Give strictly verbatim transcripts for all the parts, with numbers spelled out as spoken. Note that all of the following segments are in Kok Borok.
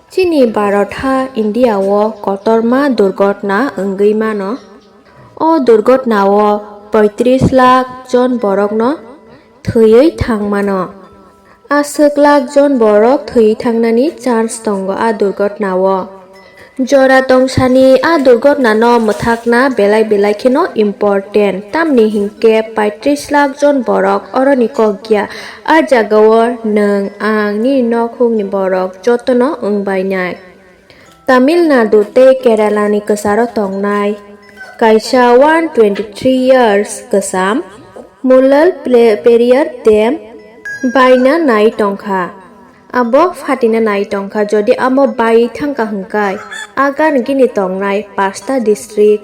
Chini Bharat ha India o kotorma durgotna wngwi mano. O durgotna o poitris lakh jon borokno thwiwi thangmano. Aswk lakh jon borok thwiwi thangnani chance tongo a durgotna o. Jora tongsani a durgotna no mwthakna belai belai kheno important, tamni hinkhe poitris lakh jon borok oroni kok ya. A jaga o nwng, ang, nini nokhungni borok jotono wngbainai. Tamil Nadu tei Kerala ni kwcharo tongnai kaisa one twenty three years kwcham Mullal Ple-, Periyar Dam baina nai tongkha. Abo phatina nai tongkha, jodi amo bai thangkha hwnkhe a gani gini tongnai pasta district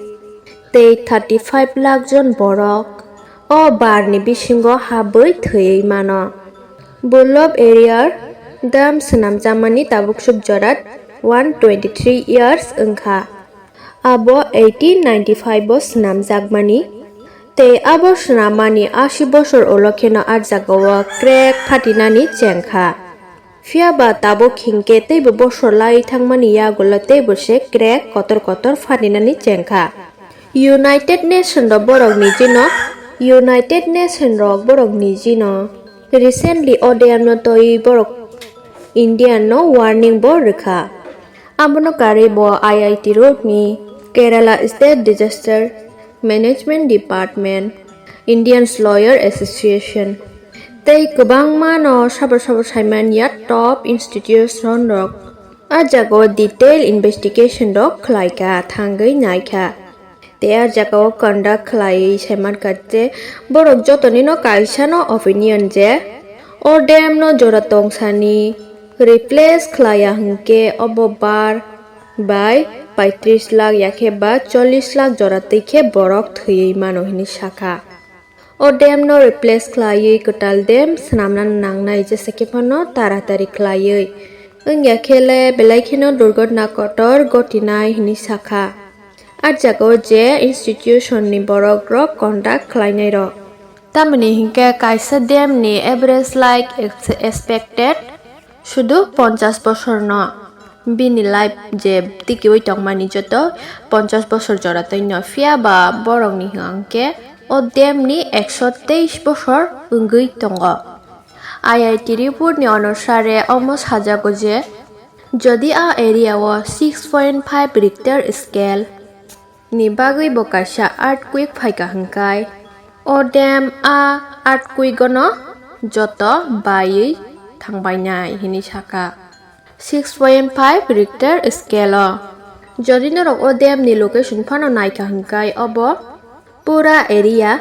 tei thirty five lakh jon borok o barni bisingo habwi thwiwi mano. Bullob Area Dam swnamjakmani tabuk suk jora one twenty three years wngkha. Abo eighteen ninety five o swnamjakmani tei abo swnammani asi bosor ulo kheno a jagao crack phatinani chengkha. Phiya ba tabuk hinkhe teibo bosor lai thangmani yagulo teibo se crack kotor kotor phatinani chengkha. United Nation rok borok nijino, United Nation rok borok nijino recently o dam no twi borok India no warning bo rwkha. Abono karwi bo I I T Rourkey ni Kerala State Disaster Management Department, Indian Lawyers Association tei kwbangma no sabo sabo saimanya top institution rok a jagao detail investigation rok khlaikha, thangwi naikha. Tei a jagao conduct khlaiwi saimankha je borok jotonino kaisano opinion je o dam no jora tongsani replace khlaiya hwnkhe obo bar bai paitris lakh yakhe ba chollish lakh jora twi khe borok thwiwi mano hinwi sakha. O dam no replace khlaiwi kwtal dam swnamna nangnai, jesa khe phano taratari khlaiwi wngya khe le belai kheno durgotna kotor gotinai hinwi sakha. A jagao je institution ni borok rok conduct khlainai rok. Tamoni hinkhe kaisa dam ni average life ex-, expected sudu ponchash bosorno. Bini life je tikiwi tongmani joto ponchash bosor jora twi no, phiya ba borokni hwnkhe o dam ni ekso teis bosor wngwi tongo. I I T report ni onusare omo sajago je, jodi a area o six point five Richter scale ni bagwi bo kaisa earthquake phaikha hwnkhe, o dam a earthquake no joto baiwi thangbainai hinwi sakha. Six point five Richter scale o. Jodi norok o dam ni location phano naikha hwnkhe, obo pura area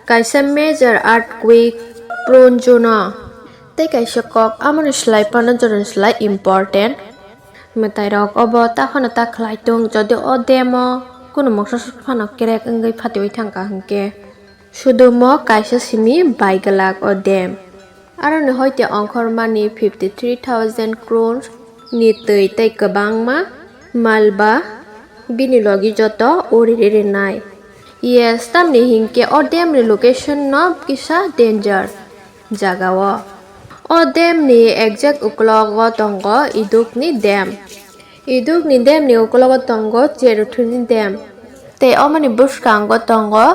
kaisa major earthquake prone zone o. Tei kaisa kok, amoni slai phano jorani slai important. Mwtai rok obo ta phano ta khlai tung, jodi o dam o kunu moksa phano crack wngwi phatiwi thangkha hwnkhe, sudumo kaisa simi bai glak o dam. Aroni hoite ongkhormani fifty three thousand crore ni twi tei kwbangma malba bini logi joto uri rinai. Yes, tamni hinkhe o dam ni location no kisa danger jaga o. O dam ni exact uklogo tongo Iduk ni dam. Iduk ni dam ni uklogo tongo Cheruthuni dam. Tei omoni bwskango tongo,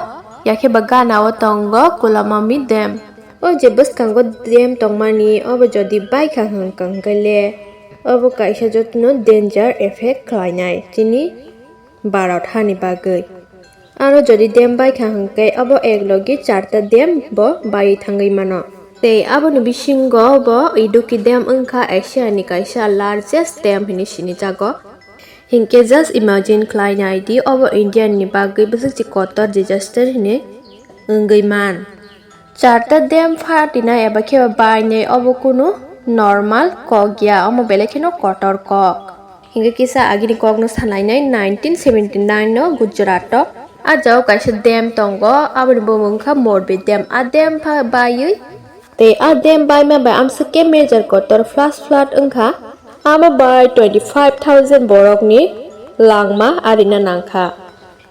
yakhe ba gana o tongo Kulamami dam. O je bwskango dam tongmani, obo jodi baikha hwnkha hwnkhe le, obo kaisa jotono danger effect khlainai chini Bharat hani bagwi. Aro jodi dam baikha hwnkhe, obo ek logi charta dam bo baiwi thangwi mano. Tei aboni bisingo bo Idukki dam wngkha Asia ni kaisa largest dam hinwi sinijago. Hinkhe just imagine khlai nai di, obo India ni bagwi bwswk se kotor disaster hinwi wngwi man. Charta dam phatinai eba khe bainai obo kunu normal kok ya, omo belai kheno kotor kok. Hinkhe kisa agini kokno salainai nineteen seventy nine no Gujarat o. A jagao kaisa dam tongo, aboni bumung wngkha Morbi dam. A dam pha baiwi tei a dam baima bai amswk khe major kotor flash flood wngkha. Amo bai twenty five thousand borokni langma arina nangkha.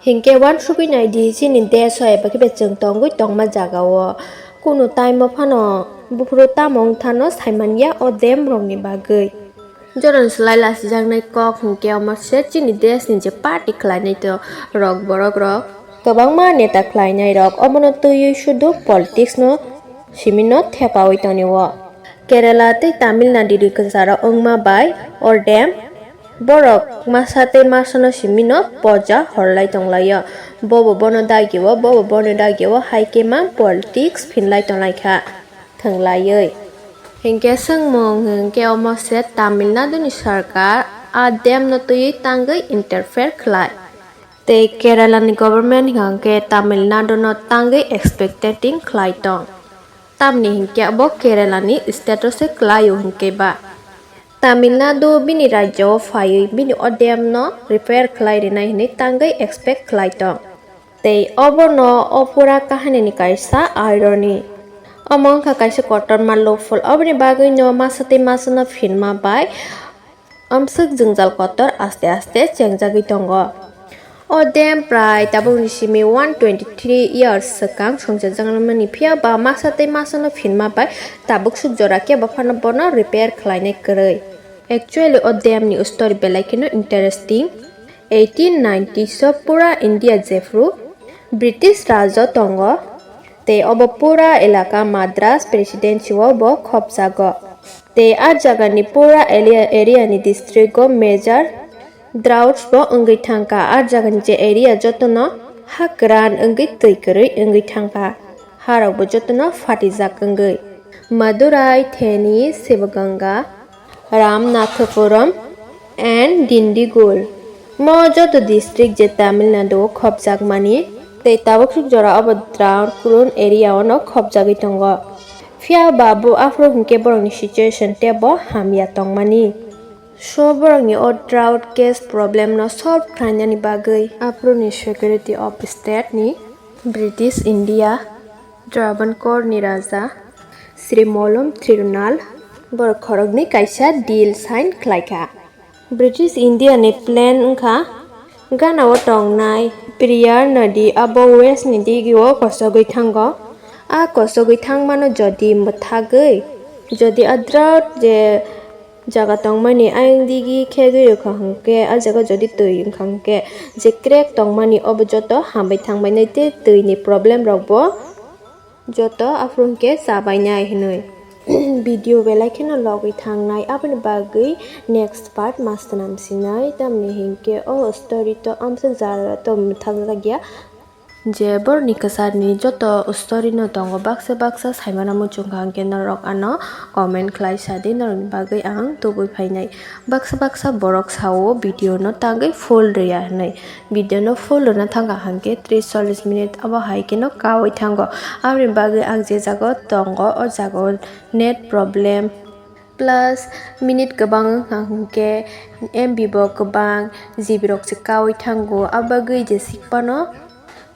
Hinkhe uansugwi nai di, chini desh o eba khe chwng tongwi tongma jaga o kunu time o phano buphuru tamo wng thano saimanya o dam rokni bagwi. Jorani slai lasijaknai kok hinkhe omo se chini desh ni je party khlainai to rok borok rok kwbangma neta khlainai rok omono twiwi sudu politics no simino thepawi tonio. Kerala tei Tamil Nadu ni kwcharo wngma bai ordem borok masa tei masano simino poja horlai tonglaio. Bobo bono dagio, bobo bono dagio hai khe ma politics phinlai tonglaikha thwnglaiwi. Hinkhe swngmung hinkhe omo se Tamil Nadu ni sarkar a dam no twiwi tangwi interfere khlai. Tei Kerala ni government hinkhe Tamil Nadu no tangwi expecting khlai tong. Tamni hinkhe abo Kerala ni state o se khlaio hinkhe ba. Tamil Nadu bini rajyo o phaiwi bini o dam no repair khlai rinai hinwi tangwi expect khlai tong. Tei obono o pura kahani ni kaisa irony. Omo wngkha kaisa kotorma loophole, oboni bagwi no masa tei masano phinma bai amswk jwngjal kotor aste aste chengjagwi tongo. O dam prai tabukni simi one twenty three years swkang songchajakmani, phiya ba masa tei masano phinma bai tabuk swk jora kebo phano bono repair khlainai kwrwi. Actually, o dam ni story belai kheno interesting. Eighteen ninety so pura India jephru British raj o tongo, tei obo pura elaka Madras Presidency o bo khopjago. Tei a jagani pura area, area ni district o major droughts bo wngwi thangkha. A jagani je area jotono ha kwran wngwi twi kwrwi wngwi thangkha, harokbo jotono phatijak wngwi. Madurai, Theni, Sivaganga, Ramanathapuram and Dindigul. Mo joto district je Tamil Nadu o khopjakmani, tei tabuk swk jora obo drought prone area o no khopjagwi tongo. Phiya ba bo aphuru hinkhe borokni situation teibo hamya tongmani. So borokni o drought case problem no solve khlainani bagwi aphuruni Secretary of State ni British India Travancore ni Raja Sri Molom Thirunal borok khoroknwi kaisa deal sign khlaikha. British India ni plan wngkha Ghana o tongnai Periyar nodi abo west ni digi o kosogwi thango. A kosogwi thangmano jodi mwthagwi, jodi a drought je jaga tongmani ayang digi khegwi rwkha hwnkhe, a jaga jodi twi wngkha hwnkhe, je crack tongmani obo joto hambai thangbainai tei twi ni problem rok bo joto aphuru hwnkhe chabainai hinwi. Video belai kheno logwi thangnai, aboni bagwi next part ma swnam sinai, tamni hinkhe o story to amswk jara to mwthangjakya. Je borokni kwcharni joto story no tongo, baksa baksa saimano muchungkha hwnkhe norok ano comment khlai sadi, norokni bagwi ang tubui phainai. Baksa baksa borok sao video no tangwi full rwya hinwi. Video no full rwna thangkha hwnkhe tris chollish minute abo hai kheno kaui thango. Aboni bagwi ang je jaga o tongo, o jaga o net problem plus minute kwbang wngkha hwnkhe M B bo kwbang, G B rok se kaui thango. Abagwi je sikphano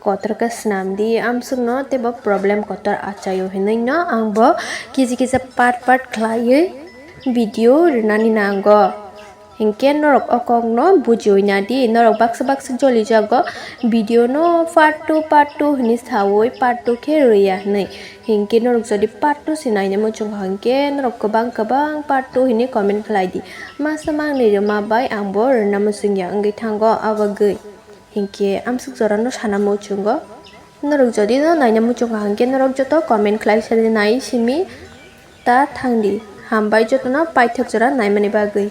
kotor khe swnam di, amswkno teibo problem kotor achaio hinwi no ang bo kisa kisa part part khlaiwi video rwnani nango. Hinkhe norok o kokno bujiwi nadi, norok baksa baksa jolijago video no part two part two hinwi sawi part two khe rwya hinwi. Hinkhe norok jodi part two se naina muchungkha hinkhe norok kwbang kwbang part two hinwi comment khlai di. Masa mangnwi rwma bai ang bo rwna muchungya wngwi thango abagwi. Hinkhe amswk jorano sana muchungo. Norok jodi no naina muchungkha hinkhe norok joto comment khlai sadi nai simi ta thangdi. Hambai jotono paithak jora naimani bagwi.